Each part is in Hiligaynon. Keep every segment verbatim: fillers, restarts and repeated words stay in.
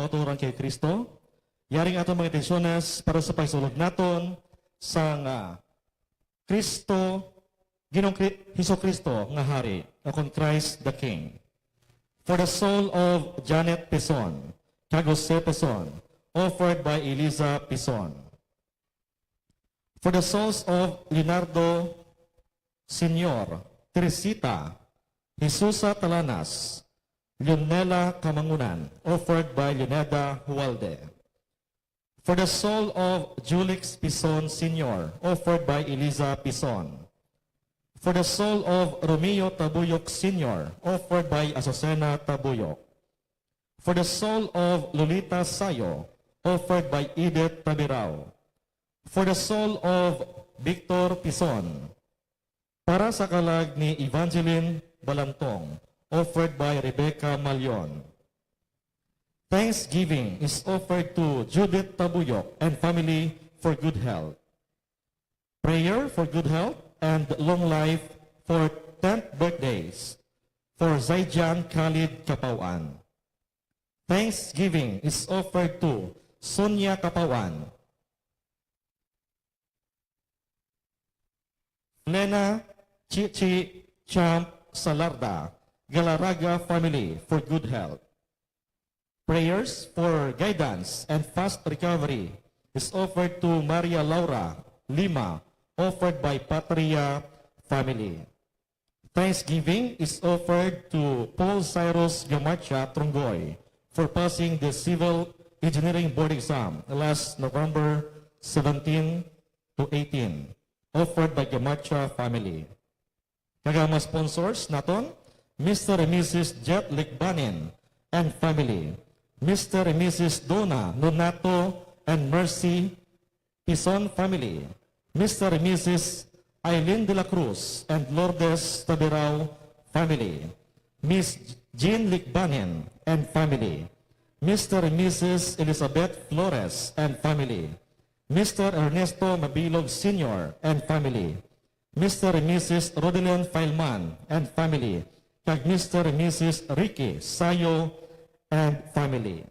kautoran kay Kristo. Yari ang aton mga intensyones para sa pagsulog naton sang, ah, Kristo, Ginoong Kri-, Hesus-Kristo nga Hari, akon Christ the King. For the soul of Janet Pison, kag Jose Pison, offered by Eliza Pison. For the souls of Leonardo Senior, Teresita, Jesusa Talanas, Leonela Kamangunan, offered by Leoneda Hualde. For the soul of Julix Pison Senior, offered by Eliza Pison. For the soul of Romeo Tabuyok Senior, offered by Azucena Tabuyok. For the soul of Lolita Sayo, offered by Edith Tabirao. For the soul of Victor Pison. Para sa kalag ni Evangeline Balantong, offered by Rebecca Malion. Thanksgiving is offered to Judith Tabuyok and family for good health. Prayer for good health and long life for tenth birthdays for Zaijan Khalid Kapauan. Thanksgiving is offered to Sonia Kapauan, Flena Chichi Champ Salarda, Galarraga family for good health. Prayers for guidance and fast recovery is offered to Maria Laura Lima, offered by Patria family. Thanksgiving is offered to Paul Cyrus Gamacha Trongoy for passing the Civil Engineering Board exam last November seventeen to eighteen, offered by Gamacha family. Kag ang mga sponsors naton, Mister and Missus Jet Likbanin and family, Mister and Missus Dona Nonato and Mercy Pison family, Mister and Missus Aileen de la Cruz and Lourdes Tabirao family, Miss Jean Likbanin and family, Mister and Missus Elizabeth Flores and family, Mister Ernesto Mabilog Senior and family, Mister and Missus Rodelin Fileman and family, kag Mister and Missus Ricky Sayo and family.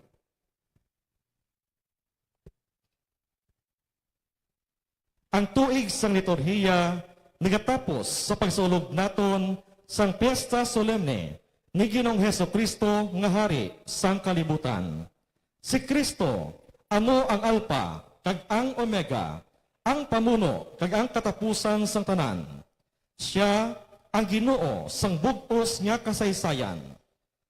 Ang tuig sang liturhiya nagatapos sa pagsaulog naton sang piyesta solemne ni Ginoong Jesu-Cristo nga Hari sang kalibutan. Si Cristo amo ang Alpha kag ang Omega, ang pamuno kag ang katapusan sang tanan. Sia ang Ginoo sang bug-os nga kasaysayan.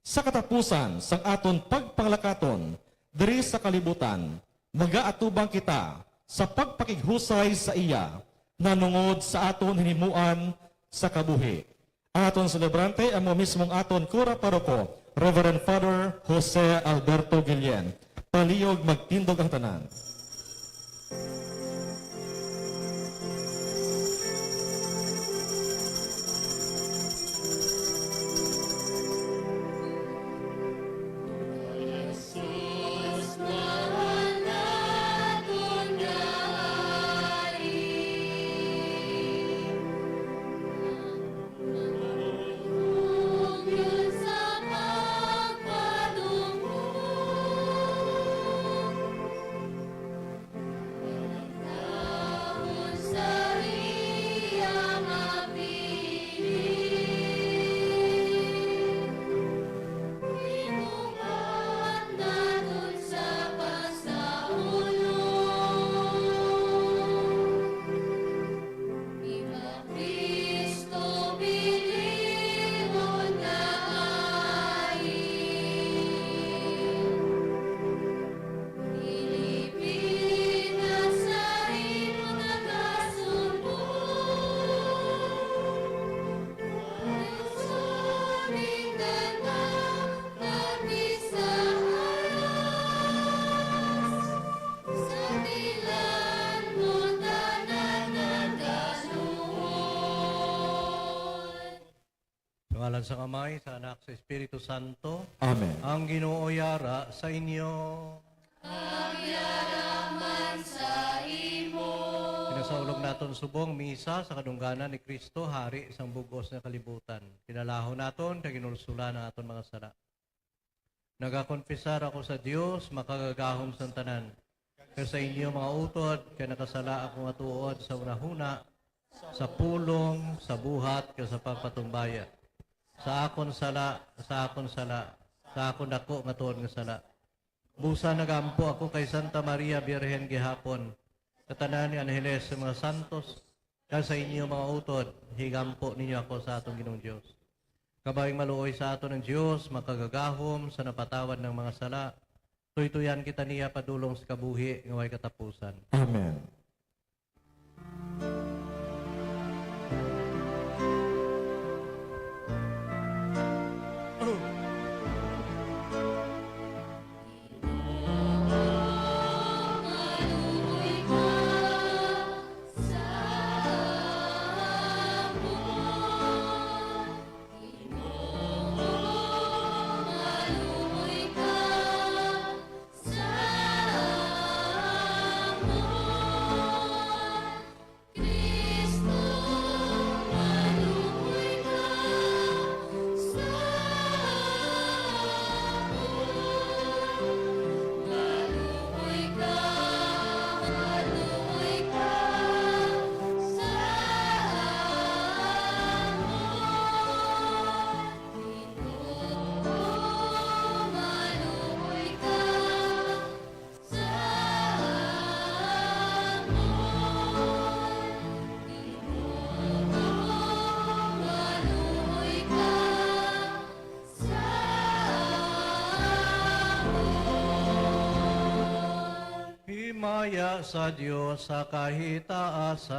Sa katapusan sang aton pagpanglakaton diri sa kalibutan, magaatubang kita sa pagpakighusay sa iya nahanungod sa aton hinimuan sa kabuhi. Ang aton selebrante amo mismong aton kura paroko, Reverend Father Jose Alberto Guillen. Palihog magtindog ang tanan. Cristo, biligon nga ari. Pilipinas sa imo nagasubo. Lungsod ning tanan nga Bisayas, sa tilan mo tanan nagaluoy. Sa ngalan sang Amay, sa Anak, sa Espiritu Santo. Amen. Ang Ginoo yara sa inyo. Ang yara man sa imo. Pinasaulog naton subong misa sa kadungganan ni Cristo, Hari sang bug-os nga kalibutan. Pinalahon naton kag ginulsulan ang aton mga sala. Nagakonfesar ako sa Dios, makagagahom sang tanan, kag sa inyo mga utod, kay nakasala ako nga tuod sa hunahuna, sa pulong, sa buhat, kag sa pagpatumbaya. Sa akon sala, sa akon sala, sa akon dako nga tuod nga sala. Busa nagaampo ako kay Santa Maria Birhen gihapon, kag tanan ni angeles sa mga santos, kag sa inyo mga utod, higampo ninyo ako sa aton Ginoong Dios. Kabayong maluoy sa aton ang Dios, makagagahom sa napatawad ng mga sala. Tuytuyan kita niya padulong sa kabuhi nga way katapusan. Amen. Himaya sa Dios sa kahitaasan.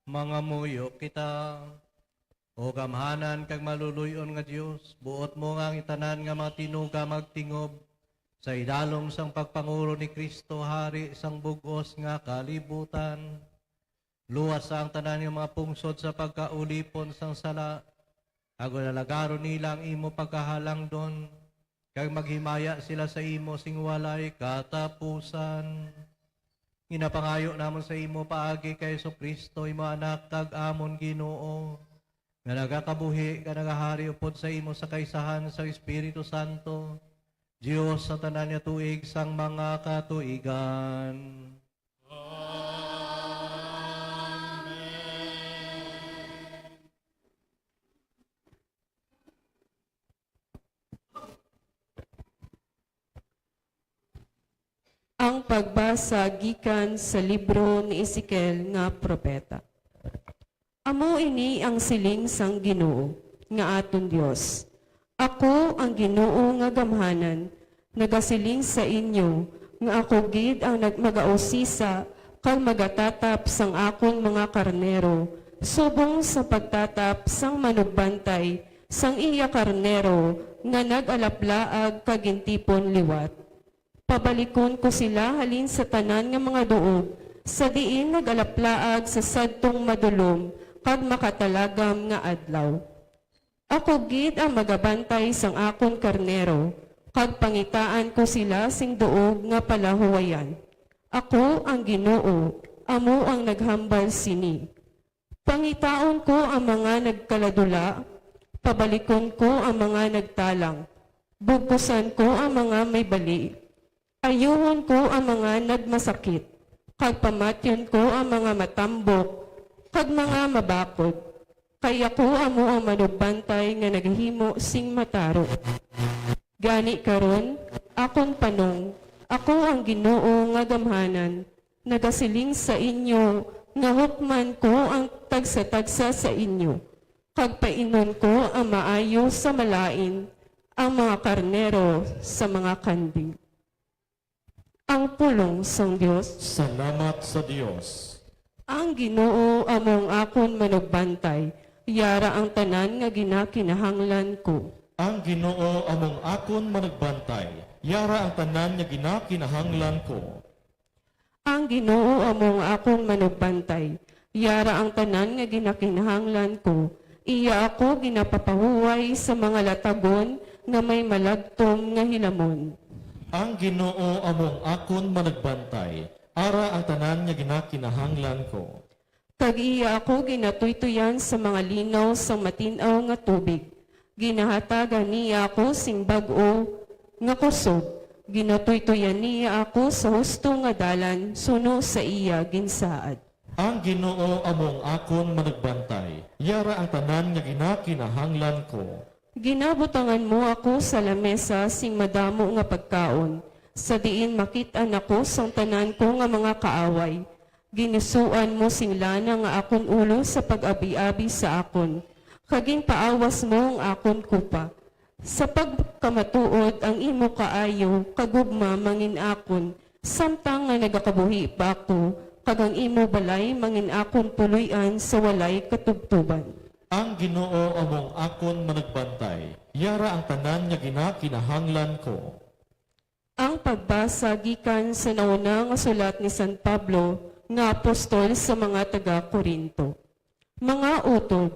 Mangamuyo kita. O gamhanan kag maluloy-on nga Dios, buot mo nga ang tanan nga mga tinuga magtingob sa idalom sang pagpangulo ni Cristo, Hari sang bug-os nga kalibutan. Luwasa ang tanan nga mga pungsod sa pagkaulipon sang sala, agod alagaron nila ang imo pagkahalangdon, kag maghimaya sila sa imo sing walay katapusan. Ginapangayo namon sa imo paagi kay Jesu-Cristo, imo Anak kag amon Ginoo, nga nagakabuhi kag nagahari upod sa imo sa kaisahan sa Espiritu Santo, Dios sa tanan nga tuig sang mga katuigan. Amen. Ang pagbasa gikan sa libro ni Ezekiel nga propeta. Amo ini ang siling sang Ginoo nga aton Dios: Ako, ang Ginoo nga gamhanan, nagasiling sa inyo nga ako gid ang nag-, magausisa kag magatatap sang akon mga karnero, subong sa pagtatap sang manugbantay sang iya karnero nga nag-alaplaag kag gintipon liwat. Pabalikon ko sila halin sa tanan nga mga duog sa diin nag-alaplaag sa sadtong madulom kag makatalagam nga adlaw. Ako gid ang magabantay sang akon karnero, kag pangitaan ko sila sing duog nga palahuwayan. Ako, ang Ginoo, amo ang naghambal sini. Pangitaon ko ang mga nagkaladula, pabalikon ko ang mga nagtalang, bugkusan ko ang mga may bali, ayuhon ko ang mga nagmasakit, kag pamatyon ko ang mga matambok kag mga mabakod, kay ako amo ang manugbantay nga naghimo sing matarong. Gani karon, akon panong, ako ang Ginoo nga gamhanan, nagasiling sa inyo nga hukman ko ang tagsa-tagsa sa inyo, kag painon ko ang maayo sa malain, ang mga karnero sa mga kanding. Ang pulong sang Dios. Salamat sa Dios. Ang Ginoo amo ang akon manugbantay, yara ang tanan nga ginakinahanglan ko. Ang Ginoo amo ang akon manugbantay, yara ang tanan nga ginakinahanglan ko. Ang Ginoo amo ang akon manugbantay, yara ang tanan nga ginakinahanglan ko. Iya ako ginapapahuway sa mga latagon nga may malagtom nga hilamon. Ang Ginoo amo ang akon manugbantay, ara ang tanan nga ginakinahanglan ko. Kag iya ako ginatuytoyan sa mga linaw sang matin-aw nga tubig. Ginahatagan niya ako sing bag-o nga kusog. Ginatuytoyan niya ako sa husto nga dalan suno sa iya ginsaad. Ang Ginoo amo ang akon manugbantay, yara ang tanan nga ginakinahanglan ko. Ginabutangan mo ako sa lamesa sing madamo nga pagkaon, sa diin makit-an ako sang tanan ko nga mga kaaway. Ginisuan mo sing lana nga akon ulo sa pag-abiabi sa akon, kag ginpaawas mo ang akon kupa. Sa pagkamatuod ang imo kaayo kag gugma mangin-akon, samtang nga nagakabuhi pa ako, kag ang imo balay mangin-akon puloy-an sa walay katubtoban. Ang Ginoo amo ang akon manugbantay, yara ang tanan nga ginakinahanglan ko. Ang pagbasa gikan sa nauna nga sulat ni San Pablo nga apostol sa mga taga-Corinto. Mga utod,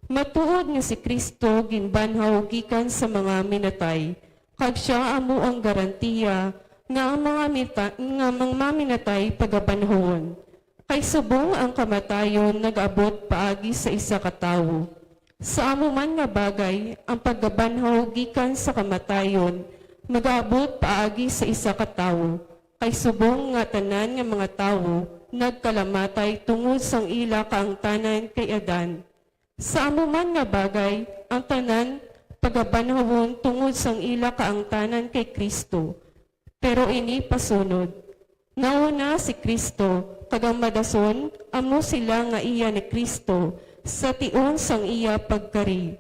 matuod nga si Cristo ginbanhaw gikan sa mga minatay, kag sia amo ang garantiya nga ang mga mita-, nga mga minatay pagabanhawon. Kay subong ang kamatayon nag-abot paagi sa isa ka tawo, sa amo man nga bagay, ang pagkabanhaw gikan sa kamatayon mag-abot paagi sa isa ka tawo, kay subong nga tanan nga mga tawo nagkalamatay tungod sang ila kaangtanan kay Adan, sa amo man nga bagay, ang tanan pagabanhawon tungod sang ila kaangtanan kay Cristo. Pero ini pasunod. Nauna si Cristo, kag ang madason amo sila nga iya ni Cristo sa tion sang iya pagkari.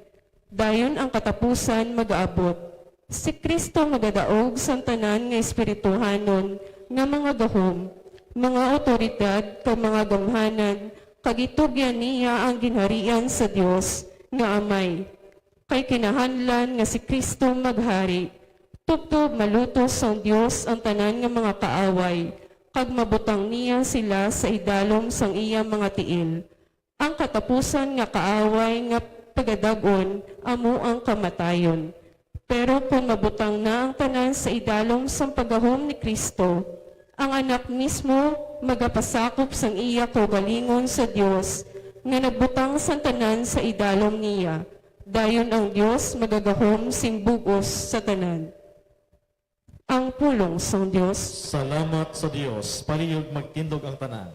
Dayon ang katapusan magaabot. Si Cristo magadaog sang tanan nga espirituhanon nga mga gahom, mga awtoridad, kag mga gamhanan, kag itugyan niya ang ginharian sa Dios nga Amay. Kay kinahanglan nga si Cristo maghari, tubtob malutos sang Dios ang tanan nga mga kaaway, kag mabutang niya sila sa idalom sang iya mga tiil. Ang katapusan nga kaaway nga pagadag-on amo ang kamatayon. Pero kon mabutang na ang tanan sa idalom sang paggahom ni Cristo, ang Anak mismo magapasakop sang iya kaugalingon sa Dios nga nagbutang sang tanan sa idalom niya. Dayon ang Dios magagahom sing bug-os sa tanan. Ang pulong sang Dios. Salamat sa Dios. Palihog magtindog ang tanan.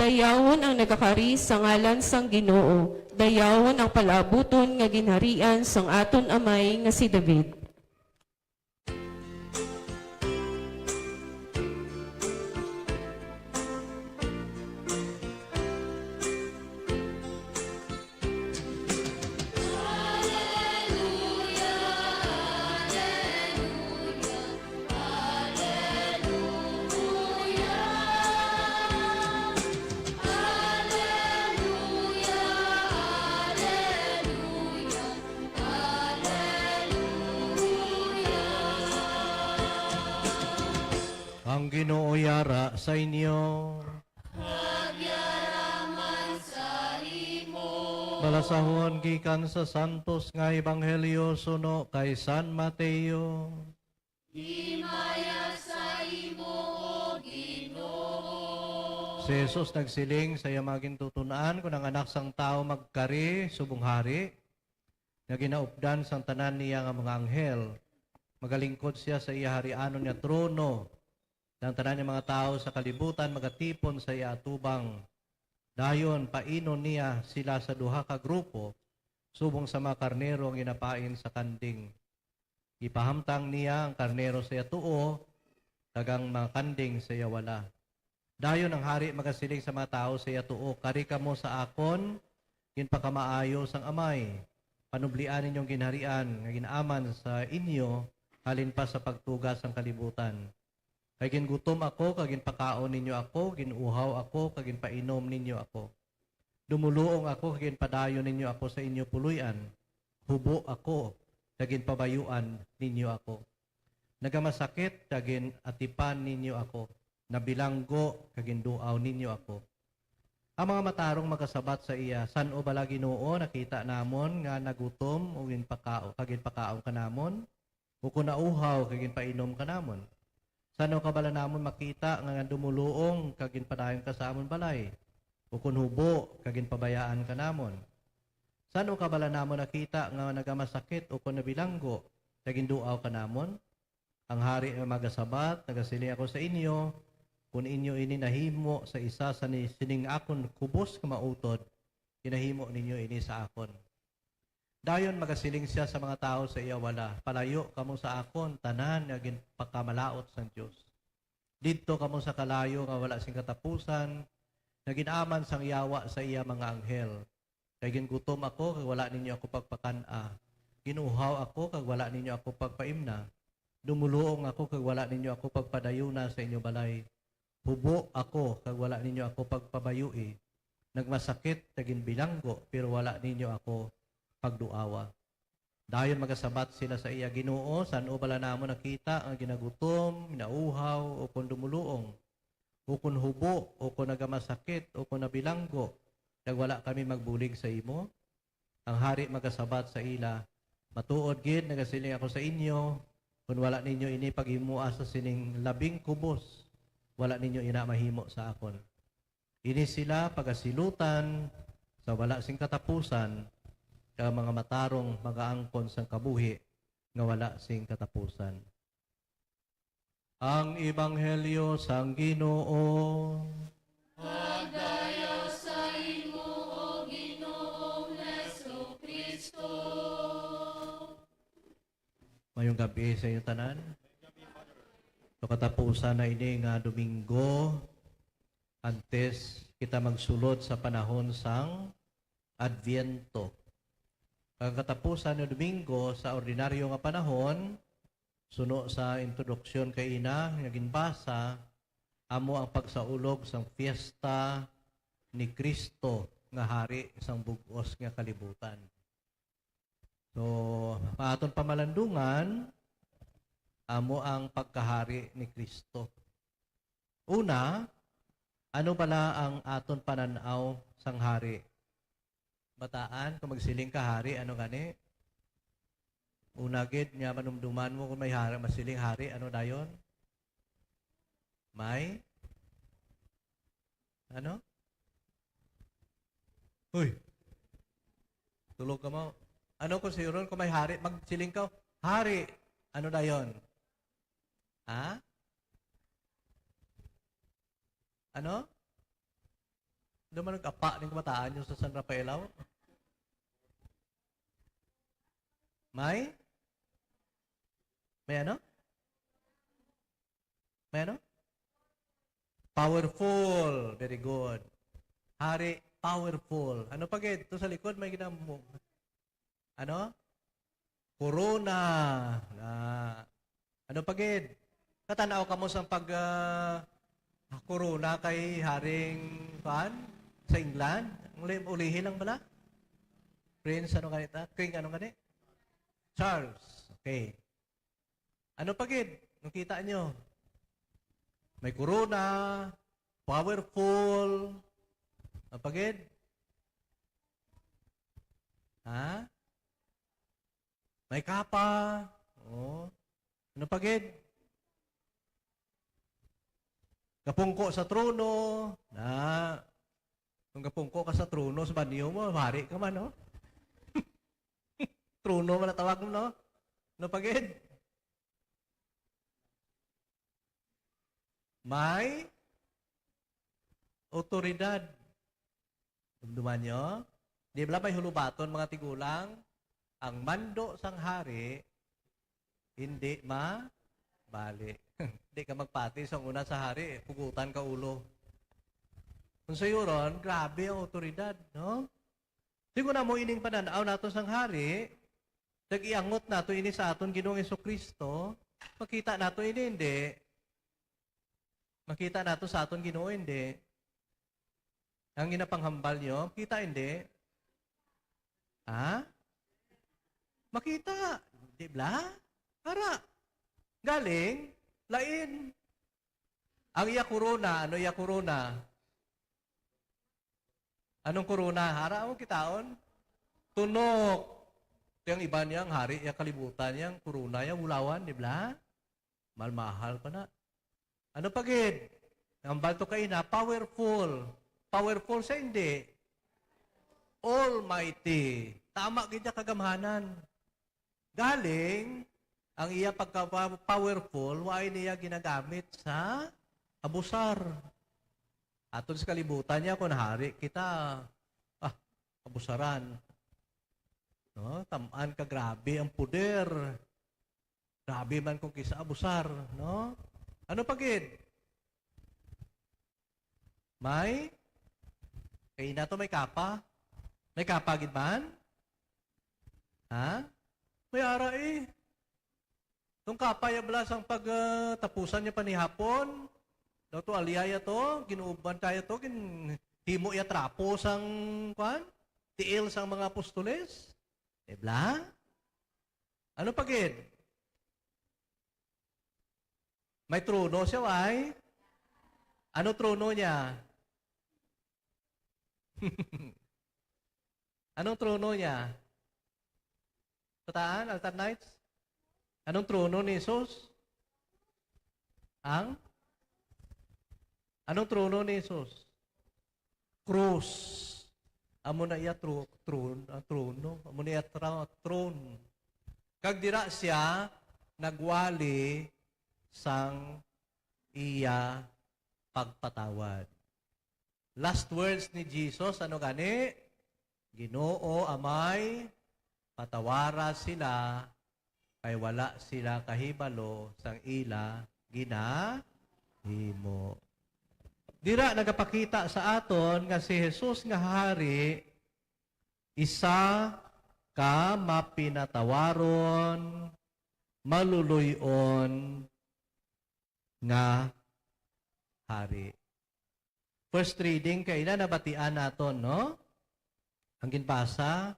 Dayawon ang nagakari sa ngalan sang Ginoo, dayawon ang palaabuton nga ginharian sang aton amay nga si David. Ang Ginoo yara sa inyo. Kag yara man sa imo. Balasahon gikan sa Santos nga Ebanghelyo suno kay San Mateo. Himaya sa imo, O Ginoo. Si Jesus nagsiling sa iya mga gintuton-an, "Kon ang Anak sang Tawo magkari subong hari, nga ginaupdan sang tanan niya nga mga anghel, magalingkod sia sa iya harianon nga trono. Ang tanan nga mga tawo sa kalibutan magatipon sa iya atubang. Dayon, painon niya sila sa duha ka grupo, subong sa mga karnero nga ginapain sa kanding. Ipahamtang niya ang karnero sa iya tuo, kag ang mga kanding sa iya wala. Dayon ang hari magasiling sa mga tawo sa iya tuo, 'Kari kamo sa akon ginpakamaayo sang Amay. Panublian ninyo ang ginharian nga gin-aman sa inyo halin pa sa pagtuga sang kalibutan. Kay gingutom ako, kag ginpakaon ninyo ako, gin-uhaw ako, kag ginpainom ninyo ako. Dumoluong ako, kag ginpadayon ninyo ako sa inyo puloy-an. Hubo ako, kag ginpabayuan ninyo ako. Nagamasakit, kag gin-atipan ninyo ako. Nabilanggo, kag ginduaw ninyo ako." Ang mga matarong magasabat sa iya, "San-o bala, Ginoo, nakita namon nga nagutom ug ginpakao-, kag ginpakaon ka namon? Ukon nauhaw kag ginpainom ka namon? San-o ka bala namon makita nga dumoluong kag ginpadayon ka sa amon balay, ukon hubo kag ginpabayaan ka namon? San-o ka bala namon nakita nga nagamasakit ukon nabilanggo kag ginduaw ka namon?" Ang hari nga magasabat, nagasiling ako sa inyo, kon inyo ini nahimo sa isa sa ni-, sining akon kubos nga mautod, ginahimo ninyo ini sa akon. Dayon magasiling sia sa mga tawo sa iya wala, "Palayo kamo sa akon, tanan nga ginpakamalaut sang Dios. Didto kamo sa kalayo nga wala sing katapusan, nga gin-aman sang Yawa sa iya mga anghel. Kay gingutom ako, kag wala ninyo ako pagpakan-a. Gin-uhaw ako, kag wala ninyo ako pagpaimna. Dumoluong ako, kag wala ninyo ako pagpadayuna sa inyo balay. Hubo ako, kag wala ninyo ako pagpabayui. Nagmasakit kag ginbilanggo, pero wala ninyo ako pagduawa." Dayon magasabat sila sa iya, "Ginoo, san-o bala namon nakita nga ginagutom, ginauhaw, ukon dumoluong, ukon hubo, ukon nagamasakit, ukon nabilanggo, kag wala kami magbulig sa imo?" Ang hari magasabat sa ila, "Matuod gid nagasiling ako sa inyo, kon wala ninyo ini paghimoa sa sining labing kubos, wala ninyo ina mahimo sa akon." Ini sila pagasilutan sa wala sing katapusan, kag mga matarong magaangkon sang kabuhi nga wala sing katapusan. Ang Ebanghelyo sang Ginoo. Pagdaya sa imo, O Ginoong Jesu-Cristo. Mayong gabi sa inyo tanan. So, katapusan na ini nga Domingo antes kita magsulod sa panahon sang Adviento. Ang katapusan nga Domingo sa ordinaryo nga panahon, suno sa introduksyon kay ina nga ginbasa, amo ang pagsaulog sang fiesta ni Cristo nga Hari sang bug-os nga kalibutan. So, ang aton pamalandungan, amo ang pagkahari ni Cristo. Una, ano bala ang aton panan-aw sang hari? Bataan, kung magsiling ka hari, ano gani? Una gid nga manumduman mo kung may hari, masiling hari, ano dayon? May? Ano? Hoy! Tulog ka mo. Ano kung siron kung may hari, magsiling ka, "Hari!" Ano dayon? Ha? Ano? Ano man nag-apa ning kabataan nyo sa San Rafael, aw? May? May ano? May ano? Powerful. Very good. Hari, powerful. Ano pa gid? To sa likod, may ginamo. Ano? Corona. Na. Ano pa gid? Katanaw ka mo sa pag, ah, corona kay Haring, kuan? Sa England? Ang uli-, ulihi lang bala? Prince, ano ganita? King, ano gani? Charles. Okay. Ano pa gid? Nakita nyo? May corona, powerful. Ano pa gid? Ha? May kapa. Oh. Ano pa gid? Kapungko sa trono. Na. Kung kapungko ka sa trono sa banyo mo, hari ka man, no? Trono man ang tawag mo, no? Ano pa gid? May otoridad. Dumduman nyo? Di ba may hulubaton, mga tigulang? Ang mando sang hari, hindi mabali. Di ka magpati sang una sa hari, pugutan ka ulo. Kung sayuron, grabe ang otoridad, no? Sigon na mo ining panan-aw nato sang hari, nag-iangot nato ini sa aton Ginoong Jesu-Cristo, makita nato ini, hindi? Makita nato sa aton Ginoo, hindi? Ang ginapanghambal nyo, kita, hindi? Ha? Makita, di ba? Ara, galing, lain. Ang iya korona, ano iya korona? Anong korona? Ara mo kitaon? Tunok. Ti ang iba niya, ang hari, iya kalibutan niya, ang korona niya, bulawan, di ba? Mahal-mahal pa na. Ano pa gid? Ang balto kay na, powerful. Powerful sa hindi. Almighty. Tama gid niya kagamhanan. Galing, ang iya pagka-powerful, wa niya ginagamit sa abusar. Aton sa kalibutan niya, kung hari kita, ah, abusaran. No? Tamaan ka, grabe ang poder. Grabe man kung kisa abusar, no? Ano pa gid? May? Kay na to may kapa? May kapa gid man? Ha? May ara eh. Tong kapa ya bala sang pag, ah, tapusan niya panihapon. Daw to aliyaya to, ginuuban kaya to, gin-, himo ya trapo sang, kwan? Tiil sang mga apostoles. Di bala? Ano pa gid? May trono siya, ay? Ano trono niya? Anong trono niya? Bataan, Altar Knights? Anong trono ni Jesus? Ang? Anong trono ni Jesus? Krus. Amo na iya tro-, tron-, ah, trono. Amo na iya tra-, throne. Kag dira siya nagwali sang iya pagpatawad. Last words ni Jesus, ano gani? "Ginoo, Amay, patawara sila, kay wala sila kahibalo sang ila ginahimo." Dira nagapakita sa aton nga si Jesus nga Hari isa ka mapinatawaron, maluloy-on nga Hari. First reading kay na nabatian naton, no? Ang ginbasa,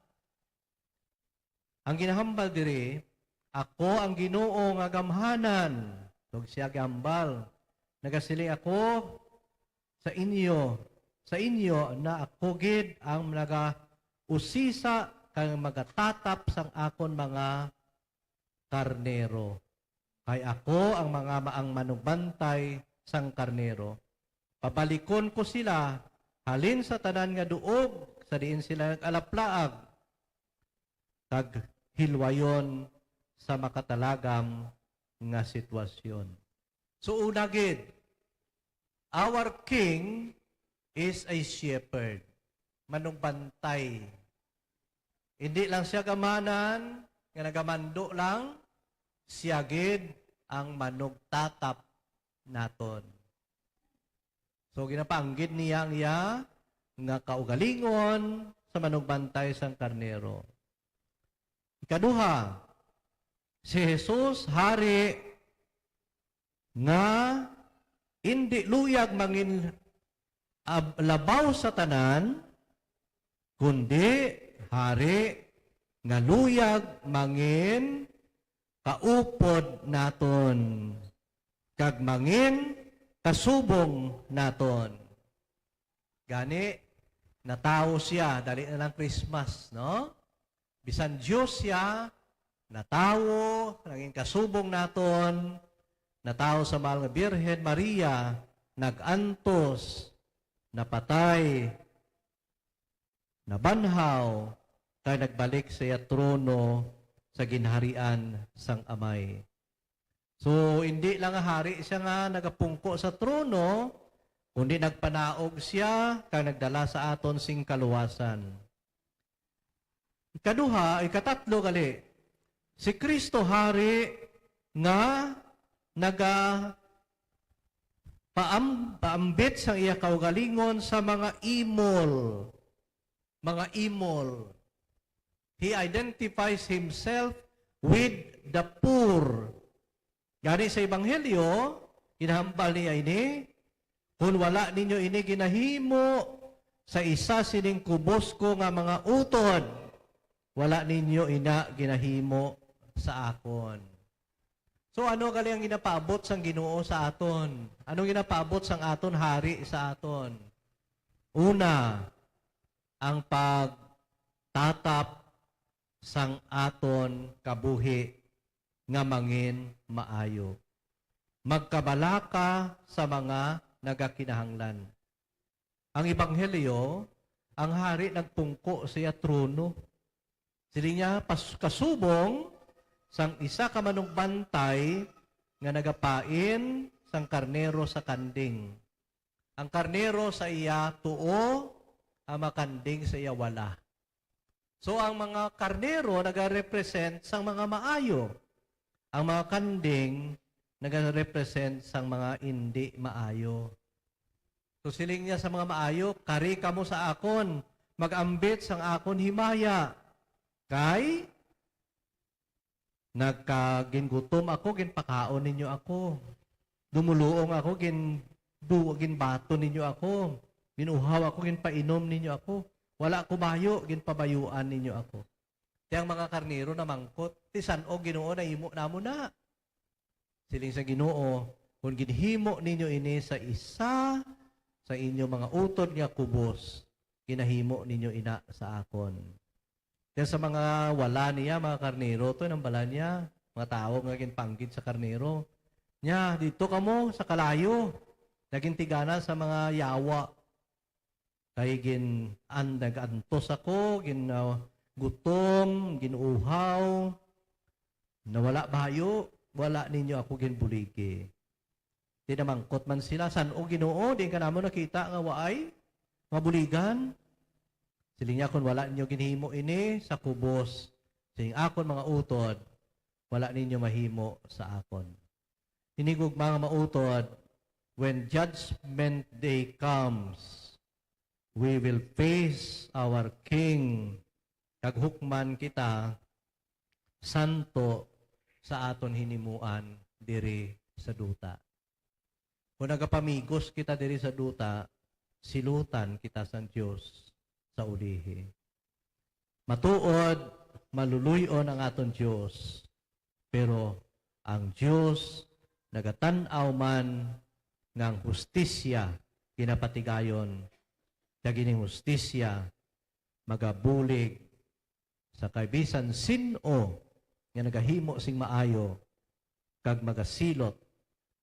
ang ginahambal diri, "Ako ang Ginoo nga gamhanan." Tug siya gihambal, nagasiling ako sa inyo, sa inyo na ako gid ang nagausisa kag magatatap sang akon mga karnero. Kay ako ang mga ma-, ang manugbantay sang karnero. Pabalikon ko sila halin sa tanan nga duog sa diin sila nag-alaplaag, kag hilwayon sa makatalagam nga sitwasyon. So, una gid, our King is a shepherd, manugbantay. Hindi lang siya gamhanan nga nagamando lang, siya gid ang manugtatap naton. So, ginapanggid niya ang iya nga kaugalingon sa manugbantay sang karnero. Ikaduha, si Jesus hari nga indi luyag mangin ab-, labaw sa tanan, kundi hari nga luyag mangin kaupod naton kag mangin kasubong naton. Gani, natawo siya, dali na lang Christmas, no? Bisan Dios siya, natawo, nangin kasubong naton, natawo sa mahal nga Birhen Maria, nag-antos, napatay, nabanhaw, kag nagbalik sa iya trono sa ginharian sang Amay. So, hindi lang nga hari siya nga nagapungko sa trono, kundi nagpanaog siya kag nagdala sa aton sing kaluwasan. Ikaduha, ikatatlo gali, si Cristo hari nga naga paam-, paambit sang iya kaugalingon sa mga imol. Mga imol. He identifies himself with the poor. Gani sa Ebanghelyo, ginahambal niya ini, "Kon wala ninyo ini ginahimo sa isa sining kubos ko nga mga utod, wala ninyo ina ginahimo sa akon." So, ano gali ang ginapaabot sang Ginoo sa aton? Ano ginapaabot sang aton hari sa aton? Una, ang pagtatap sang aton kabuhi nga mangin maayo. Magkabalaka sa mga nagakinahanglan. Ang ebanghelyo, ang hari nagpungko sa iya trono. Siling niya, pas-, kasubong sang isa ka manugbantay nga nagapain sang karnero sa kanding. Ang karnero sa iya tuo, ang makanding sa iya wala. So, ang mga karnero nagarepresent sang mga maayo. Ang mga kanding nagarepresent sang mga indi maayo. So, siling niya sa mga maayo, "Kari kamo sa akon, mag-ambit sang akon himaya. Kay nagka-, gingutom ako, ginpakaon ninyo ako. Dumuluong ako, gin-, du-, ginbaton ninyo ako. Ginuhaw ako, ginpainom ninyo ako. Wala ko bayo, ginpabayuan ninyo ako." Ti ang mga karnero namangkot, "Ti san-o, Ginoo, nahimo namon na?" Siling sa Ginoo, "Kon ginhimo ninyo ini sa isa sa inyo mga utod nga kubos, ginahimo ninyo ina sa akon." Kaya sa mga wala niya, mga karnero, to, nang bala niya, mga tawo nga ginpanggid sa karnero. Nya, dito kamo sa kalayo, nagintigana sa mga yawa. Kay gin-, an-, nag-antos ako, gin-, ah, gutom, gin-uhaw, nawala bayo, wala ninyo ako ginbuligi. Di namangkot man sila, "San-o, Ginoo? Di ka namo nakita nga waay mabuligan?" Siling niya, "Kon wala ninyo ginhimo ini sa kubos sing akon mga utod, wala ninyo mahimo sa akon." Ini, gugma nga mautod, when judgment day comes, we will face our King, kag hukman kita santo sa aton hinimuan diri sa duta. Kung nagapamigos kita diri sa duta, silutan kita sang Dios sa ulihi. Matuod, maluluy-on ang aton Dios, pero ang Dios nagatan-aw man nga ang hustisya ginapatigayon, kag ining hustisya magabulig sa kay bisan sin-o nga nagahimo sing maayo kag magasilot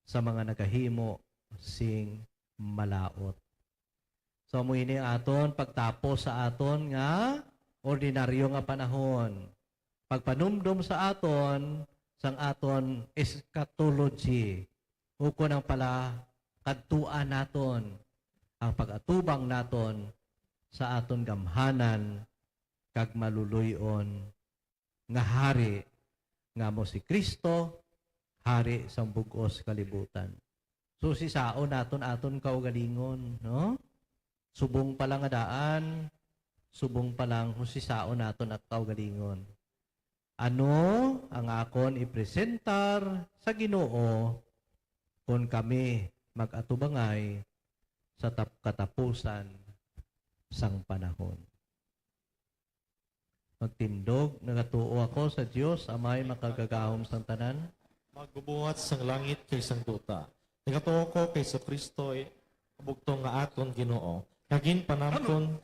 sa mga nagahimo sing malaut. So, amo ini ang aton pagtapos sa aton nga ordinaryo nga panahon. Pagpanumdom sa aton sang aton eschatology, ukon ang palakadtuan naton, ang pag-atubang naton sa aton gamhanan kag maluluy-on nga Hari, nga amo si Kristo, Hari sang bug-os kalibutan. So, husisaon naton aton kaugalingon, no? Subong pa lang nga daan, subong pa lang, husisaon naton ang kaugalingon. Ano ang akon ipresentar sa Ginoo kon kami mag-atubangay sa tap-, katapusan sang panahon? Magtindog, nagatuo ako sa Dios, Amay makagagahom sang tanan. Magbubuhat sang langit kag sang duta. Nagatuo ko kay Jesu-Cristo, eh, kabugtong nga aton Ginoo, kag ginpanamkon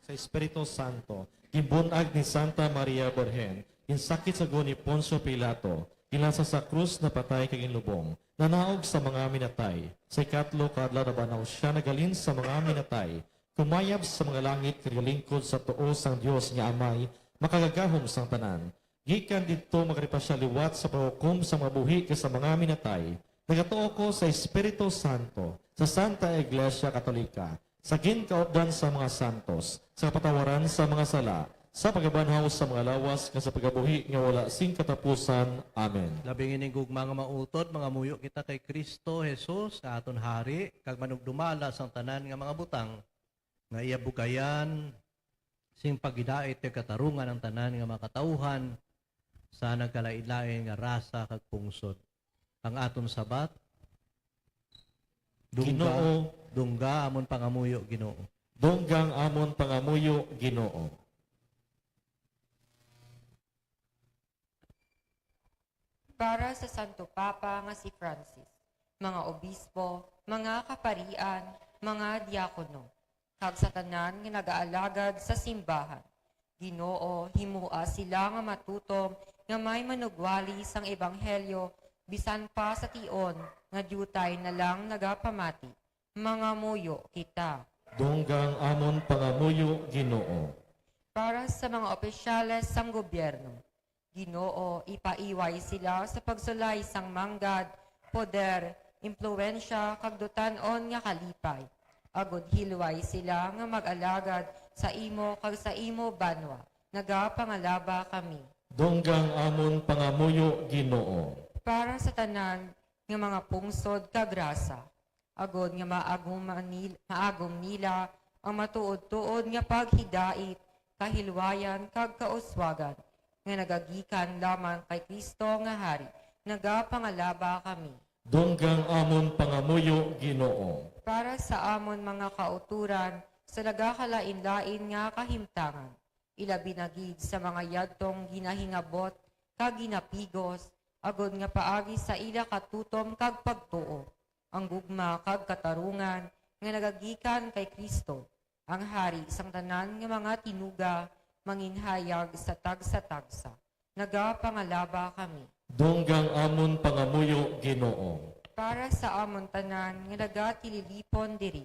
sa Espiritu Santo, ginbun-ag ni Santa Maria Birhen, ginsakit sa gwa ni Poncio Pilato, ginlasa sa krus, napatay kag ginlubong, nanaog sa mga minatay. Sa ikatlo ka adlaw nabanhaw sia naghalin sa mga minatay, kumayab sa mga langit kag nagalingkod sa tuo sang Dios nga Amay, makagagahom sang tanan. Gikan didto magari pa sia liwat sa paghukom sa mga buhi kag sa mga minatay. Nagatuo ko sa Espiritu Santo, sa Santa Iglesia Katolika, sa ginkaupdan sa mga santos, sa kapatawaran sa mga sala, sa pagkabanhaw sa mga lawas, kag sa pagkabuhi nga wala sing katapusan. Amen. Labing ining gugma nga mautod, mangamuyo kita kay Kristo Jesus nga aton Hari, kag manugdumala sang tanan nga mga butang, nga iya bugayan sing paghidait kag katarungan ang tanan nga mga katawuhan sa nagkalainlain nga rasa kag pungsod. Ang aton sabat, dungga, Ginoo. Dungga amon pangamuyo, Ginoo. Dungga ang amon pangamuyo, Ginoo. Para sa Santo Papa nga si Francis, mga obispo, mga kaparian, mga diakono, kag sa tanan nga nagaalagad sa simbahan. Ginoo, himoa sila nga matutom nga may manugwali sang ebanghelyo, bisan pa sa tion nga diutay na lang nagapamati. Mangamuyo kita. Dungga ang amon pangamuyo, Ginoo. Para sa mga opisyales sang gobyerno, Ginoo, ipaiway sila sa pagsulay sang manggad, poder, impluwensya, kag dutan-on nga kalipay, agod hilway sila nga mag-alagad sa imo kag sa imo banwa. Nagapangalaba kami. Dungga ang amon pangamuyo, Ginoo. Para sa tanan nga mga pungsod kag rasa, agod nga maagom nil-, maagom nila ang matuod-tuod nga paghidait, kahilwayan, kag kauswagan nga nagagikan lamang kay Cristo nga Hari, nagapangalaba kami. Dungga ang amon pangamuyo, Ginoo. Para sa amon mga kauturan sa nagakalain-lain nga kahimtangan, ilabi na gid sa mga yadtong ginahingabot kag ginapigos, agod nga paagi sa ila katutom kag pagtuo, ang gugma kag katarungan nga nagagikan kay Cristo, ang Hari sang tanan nga mga tinuga, manginhayag sa tagsa-tagsa. Nagapangalaba kami. Dungga ang amon pangamuyo, Ginoo. Para sa amon tanan nga nagatililipon diri,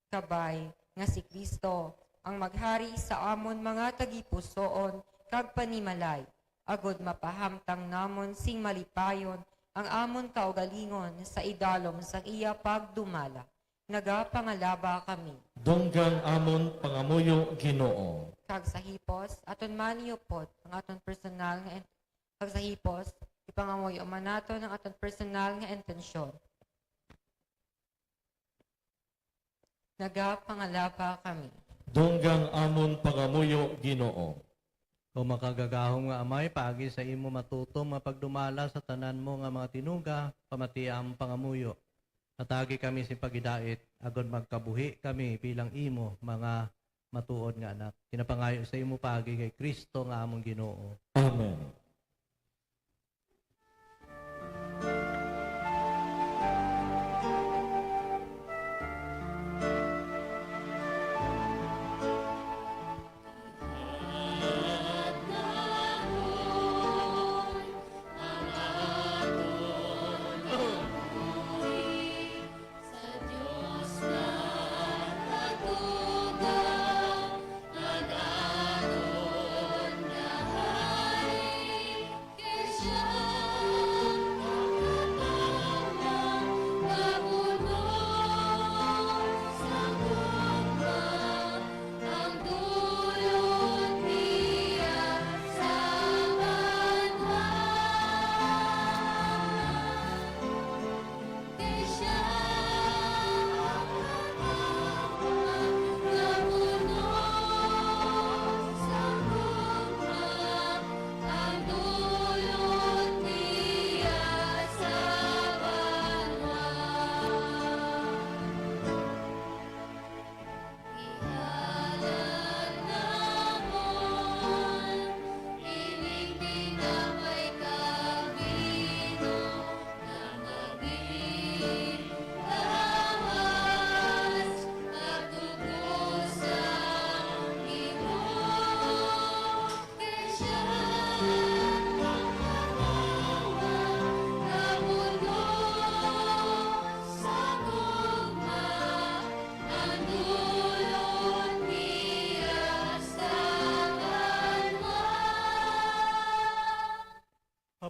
kabay nga si Cristo ang maghari sa amon mga tagipusoon kag panimalay, agod mapahamtang namon sing malipayon ang amon kaugalingon sa idalom sang iya pagdumala. Nagapangalaba kami. Dunggang amon pangamuyo, Ginoo. Kag sa hipos, aton man iupod ang aton personal nga in-, kag sa hipos, ipangamuyo man naton ang aton personal nga intensyon. Nagapangalaba kami. Dunggang amon pangamuyo, Ginoo. O makagagahom nga Amay, paagi sa imo matutom nga pagdumala sa tanan mo nga mga tinuga, pamatia ang pangamuyo. Hatagi kami sing paghidait, agod magkabuhi kami bilang imo mga matuod nga anak. Kinapangayo sa imo paagi kay Kristo nga among Ginoo. Amen.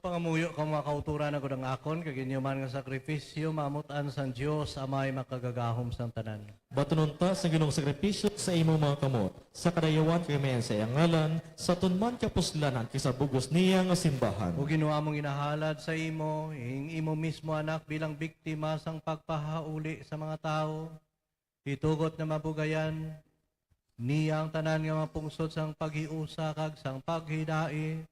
Mapangamuyo ka, mga kauturan, agod ang akon kag inyo man nga sakripisyo maamut-an sang Dios, Amay makagagahom sang tanan. Batunon ta sang Ginoong sakripisyo sa imo mga kamot, sa kadayawan kag kamayan sa iyang ngalan, sa aton man kapuslanan kag sa bug-os niya nga simbahan. O Ginoo, among ginahalad sa imo ing imo mismo Anak bilang biktima sang pagpahauli sa mga tawo. Itugot nga mabugayan niya ang tanan nga mga pungsod sang paghiusa kag sang paghidait.